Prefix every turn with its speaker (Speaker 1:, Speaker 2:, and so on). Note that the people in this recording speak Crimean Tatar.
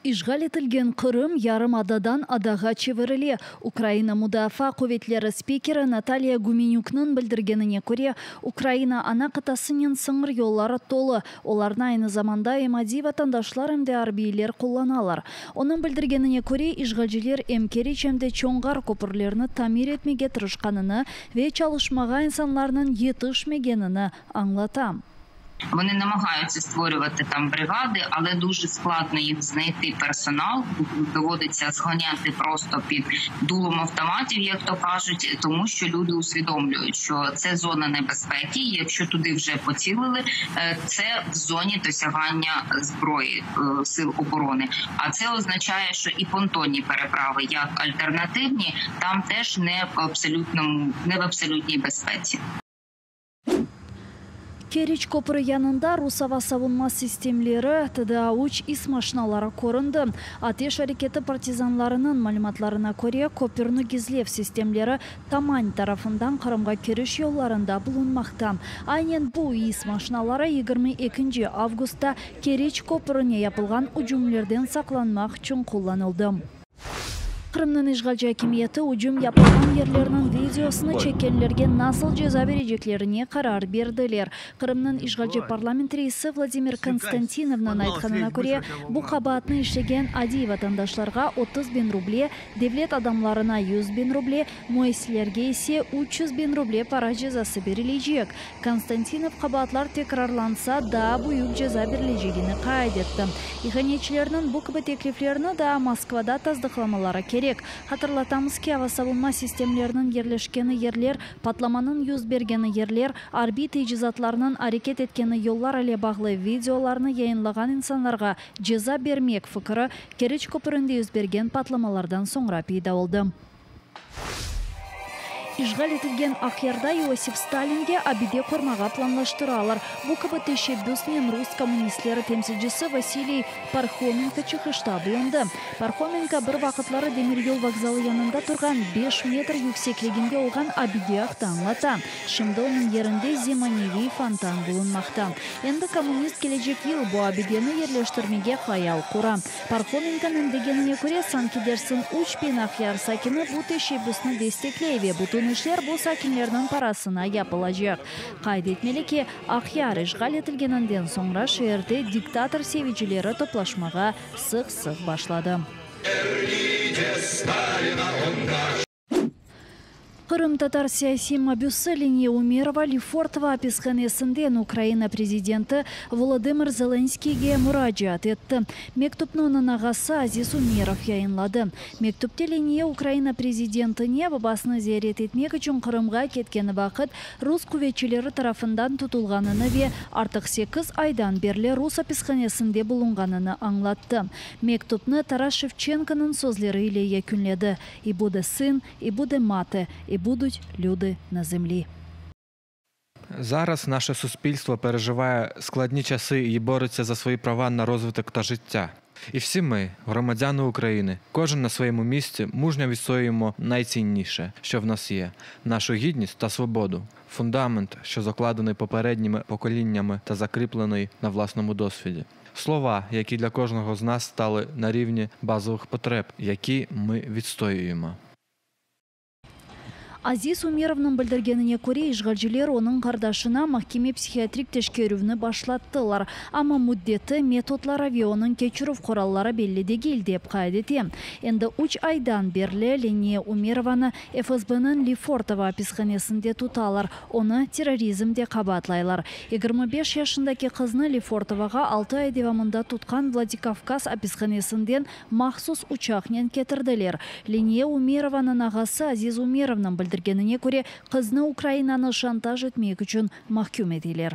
Speaker 1: İşğal etilgen Qırım yarımadadan adağa çevirile. Ukraina Mudafaa quvetleri spikeri Natalya Gümenükniñ bildirgenine köre, Ukraina ana qıtasınen sıñır yolları tolu, olarnı aynı zamanda em adiy vatandaşlar, em de arbiyler qullanalar. Onıñ bildirgenine köre, işğalciler em Keriç, em de Çonğar köpürlerini tamir etmege tırışqanını ve çalışmağa insanlarnıñ yetişmegenini añlata.
Speaker 2: Вони намагаються створювати там бригади, але дуже складно їх знайти персонал. Доводиться зганяти просто під дулом автоматів, як то кажуть, тому що люди усвідомлюють, що це зона небезпеки. І якщо туди вже поцілили, це в зоні досягання зброї сил оборони. А це означає, що і понтонні переправи, як альтернативні, там теж не в абсолютному, не в абсолютній безпеці.
Speaker 1: Keriç köprü yanında rus ava savunma sistemleri TDA üç İS maşinaları köründi. Ateş areketi partizanlarınıñ malümatlarına köre, köpürni gizlev sistemleri Taman tarafından Qırımğa kiriş yollarında bulunmaqta. Aynen bu İS maşinaları 22 avgustta Keriç köprüne yapılğan ücümlerden saqlanmaq içün qullanıldı. Qırımnıñ işğalci akimiyeti ücüm yapılğan yerlerniñ videosını çekkenlerge nasıl ceza bereceklerine qarar berdiler. Qırımnıñ işğalci parlament reisi Vladimir Konstantinovnıñ aytqanına köre, bu qabaatnı işlegen adiy vatandaşlarğa 30 biñ ruble, devlet adamlarına 100 biñ ruble, müessiselerge ise 300 biñ ruble para cezası berilecek. Konstantinov qabaatlar tekrarlansa, daa büyük ceza berilecegini qayd etti. İhanetçilerniñ bu kibi tekliflerini daa Moskvada tasdıqlamaları kerek. Hatırlatamız ki, ava savunma sistemleriniñ yerleşkeni yerler, patlamanıñ yüz bergeni yerler, arbiy teçhizatlarnıñ areket etkeni yollar ile bağlı videolarnı yayınlağan insanlarğa ceza bermek fikri Keriç köpründe yüz bergen patlamalardan soñra peyda oldı. İşğal etilgen Aqyarda Iosif Stalinge abide qurmağa planlaştıralar. Bu kibi teşebbüsnen rus kommunistleri temsilcisi Vasiliy Parhomenko çıqışta bulundı. Parhomenko bir vaqıtları demiryol vokzalı yanında turğan 5 metr yüksekliginde olğan abide aqta añlata. Şimdi onıñ yerinde zemaneviy fontan bulunmaqta. Endi kommunist kelecek yıl bu abideni yerleştirmege hayal qura. Parhomenkonıñ degenine köre, sanki dersiñ 3000 Aqyar sakini bu teşebbüsni destekley ve bütün işler bu sakinlerniñ parasına yapılacaq. Qayd etmeli ki, Aqyar işğal etilgeninden soñra şeerde diktator sevicileri toplaşmağa sıq-sıq başladı.
Speaker 3: Верните Сталина, он наш.
Speaker 1: Qırımtatar siyasiy mabüsi Leniye Umerova Lefortovo apishanesinden Ukraina prezidenti Volodımır Zelenskiyge muracaat etti. Mektüpni onıñ ağası Aziz Umerov yayınladı. Mektüpte Leniye Ukraina prezidentine babasını ziyaret etmek içün Qırımğa ketkeni vaqıt rus quvetçileri tarafından tutulğanını ve artıq 8 aydan berli rus apishanesinde bulunğanını añlattı. Mektüpni Taras Şevçenkonıñ sözleri ile yekünledi. И буде син, і буде мати, і будуть люди на землі.
Speaker 4: Зараз наше суспільство переживає складні часи і бореться за свої права на розвиток та життя. І всі ми, громадяни України, кожен на своєму місці мужньо відстоюємо найцінніше, що в нас є нашу гідність та свободу, фундамент, що закладений попередніми поколіннями та закріплений на власному досвіді. Слова, які для кожного з нас стали на рівні базових потреб, які ми відстоюємо.
Speaker 1: Aziz Umerovnıñ bildirgenine köre, işğalciler onıñ qardaşına mahkeme psihiatrik teşkerüvni başlattılar. Amma müddeti, metodları ve onıñ keçirüv quralları belli degil, dep qayd ete. Endi 3 aydan berli Leniye Umerovanı FSBniñ Lefortovo apishanesinde tutalar. Onı terrorizmde qabaatlaylar. 25 yaşındaki qıznı Lefortovoğa 6 ay devamında tutqan Vladikavkaz apishanesinden mahsus uçaqnen ketirdiler. Leniye Umerovanıñ ağası Aziz Umerovnıñ bildirgenine köre, qıznı Ukrainanı şantaj etmek içün mahküm eteler.